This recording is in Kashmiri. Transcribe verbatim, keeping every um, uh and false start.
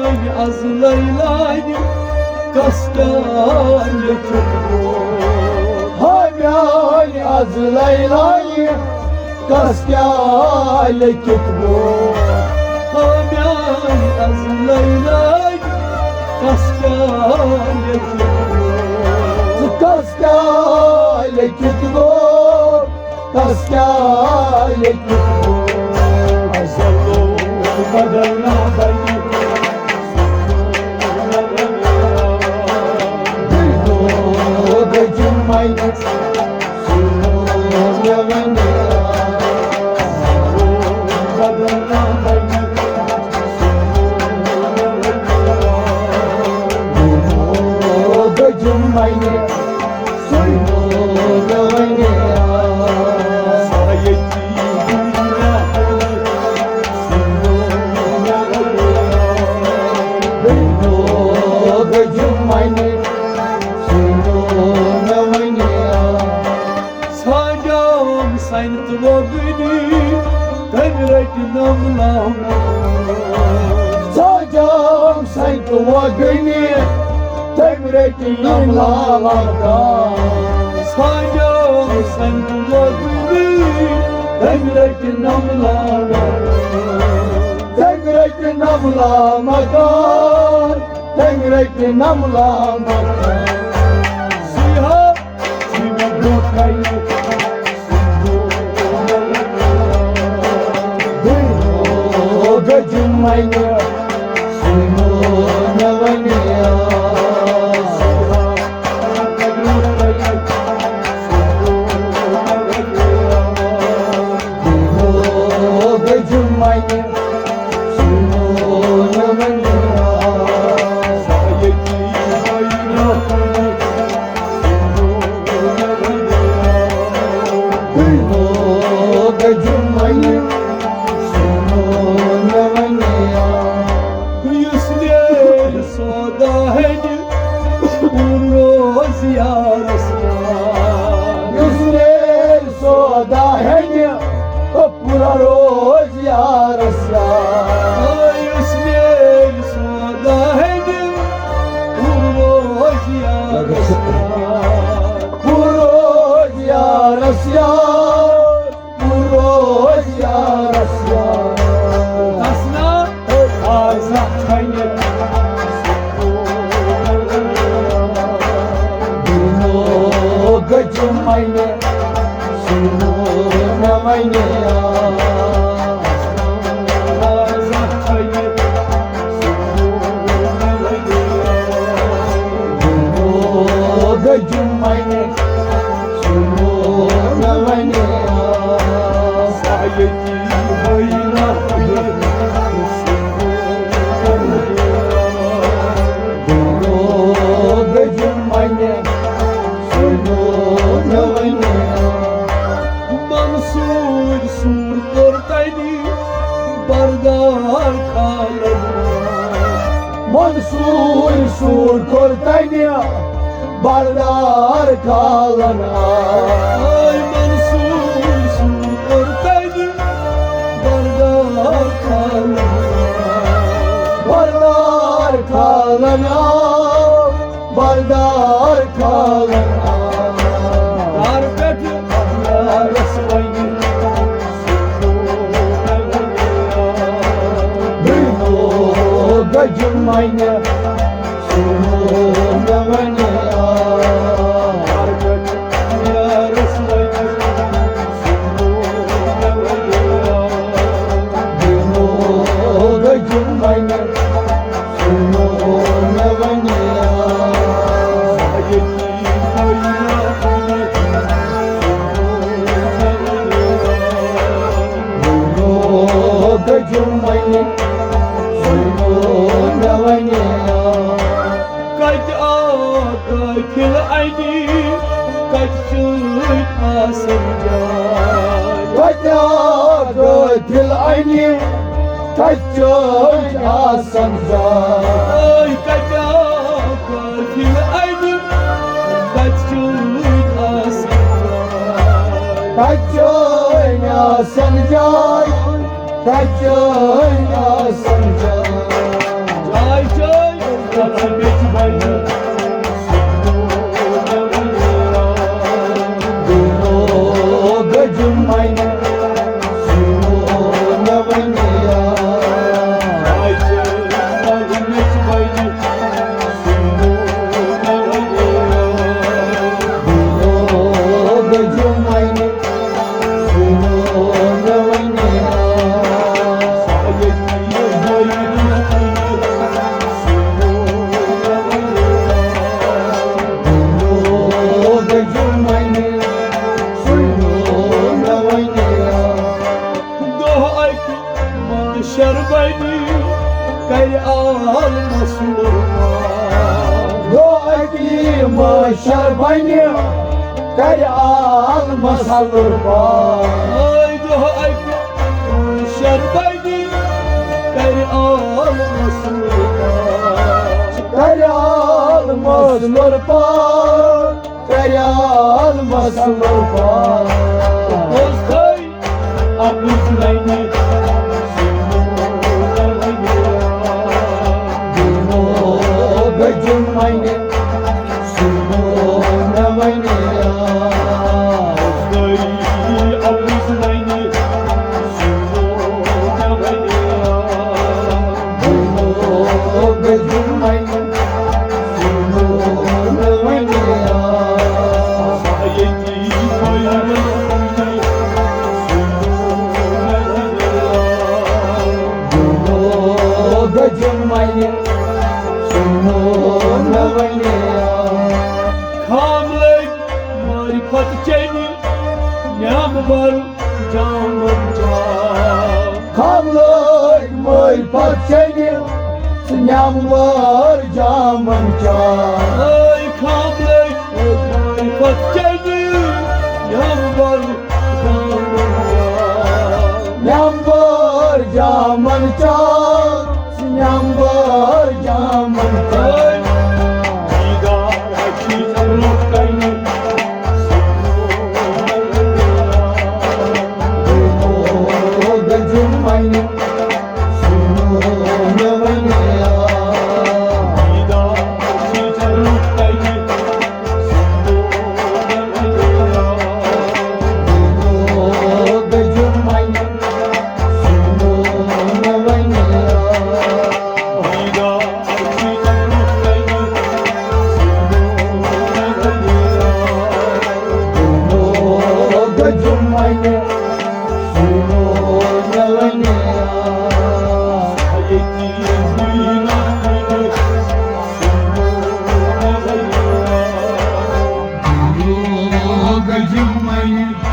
میانہِ از لیلایہِ کس کیٛاہ لیکھِتھ گوٚو؟ ہا میانہِ از لیلایہِ کس کیٛاہ لیکھِتھ گوٚو؟ ہا میانہِ از لیلایہِ کس کیٛاہ لیکھِتھ گوٚو؟ ژٕ کس کیٛاہ لیکھِتھ گوٚو؟ کس کیٛاہ لیکھِتھ گوٚو؟ ازل بدل نہ بنہِ۔ دِلو دٔجِم وَنہِ، سُنو مےٚ وَنہِ۔ ازل بدل نہ بنہِ۔ دِلو دٔجِم وَنہِ، سُنو مےٚ وَنہِ۔ ساجام سنت وگنی، تٔمۍ رٔٹۍ نملام۔ ساجام سنت وگنی، تٔمۍ رٔٹۍ نملام۔ ساجام سنت وگنی، تٔمۍ رٔٹۍ نملام۔ تٔمۍ رٔٹۍ نملام مکان، تٔمۍ رٔٹۍ نملام مکان۔ سُے ہا چھُ مےٚ برٛونٛہہ کنہِ۔ دُنیاہ گٔجِم وَنہِ، سُے مون مےٚ وَنہِ۔ دُنیاہ گٔجِم وَنہِ، سُنو مےٚ وَنہِ۔ سایتی آینا، سُنو مےٚ وَنہِ۔ دُنیاہ گٔجِم وَنہِ، سُنو مےٚ وَنہِ۔ یُس نیرِ سودا ہیٚنہِ، روز یارس یار۔ یُس نیرِ سودا ہیٚنہِ، پوٗرٕ روز یارس یار۔ یُس نیرِ سودا ہیٚنہِ، پوٗرٕ روز یارس یار۔ پوٗرٕ روز یارس یار۔ روز یارس یار۔ تسنا آزا چھنہِ۔ دُنیاہ گٔجِم وَنہِ، سُنو مےٚ وَنہِ۔ آزا چھنہِ۔ دُنیاہ گٔجِم وَنہِ، سُنو مےٚ وَنہِ۔ سایتی بینہ، دُنیاہ گٔجِم وَنہِ، سُنو مےٚ وَنہِ۔ منصور سوٗر کوٚر تَنہِ بردار کھالن۔ منصور سوٗر کوٚر تَنہِ بردار کھالن۔ آے منصور سوٗر کوٚر تَنہِ بردار کھالن۔ بردار کھالن آو، بردار کھالن آو۔ کر پٮ۪ٹھ یارس وَنہِ۔ دُنیاہ گٔجِم وَنہِ، سُنو مےٚ وَنہِ۔ یارس وَنہِ، سُنو مےٚ وَنہِ۔ دُنیاہ گٔجِم وَنہِ، سُنو مےٚ وَنہِ۔ دُنیاہ گٔجِم وَنہِ، سُنو مےٚ وَنہِ۔ کتہِ آو قٲفِل اَنہِ، کتہِ چٲنۍ آسن جاے؟ کتہِ آو قٲفِل اَنہِ، کتہِ چٲنۍ آسن جاے؟ کتہِ آو قٲفِل اَنہِ، کتہِ چٲنۍ آسن جاے؟ کتہِ چٲنۍ آسن جاے؟ کتہِ چٲنۍ آسن جاے؟ جاے مسلور پار۔ دۄہ اَکی محشر بنہِ کرِ عالمس لُر پار۔ اے دۄہ اَکہِ محشر بنہِ کرِ عالمس لُر پار۔ کرِ عالمس لُر پار۔ کرِ عالمس لُر پار۔ پوٚز تھٲے اَپُز نَنہِ سُنو نہ وَنہِ۔ دُنو گٔجُن وَنہِ سُنو نہ وَنہِ۔ پوٚز تھٲے اَپُز نَنہِ سُنو نہ وَنہِ۔ دُنو گٔجُن وَنہِ خام لٔگۍ معرفت چیٚنہِ، نیامبر جامن چا۔ خام لٔگۍ معرفت چیٚنہِ، سُہ نیامبر جامن چا۔ اے خام لٔگۍ معرفت چیٚنہِ، نیامبر جامن چا۔ نیامبر جامن چا۔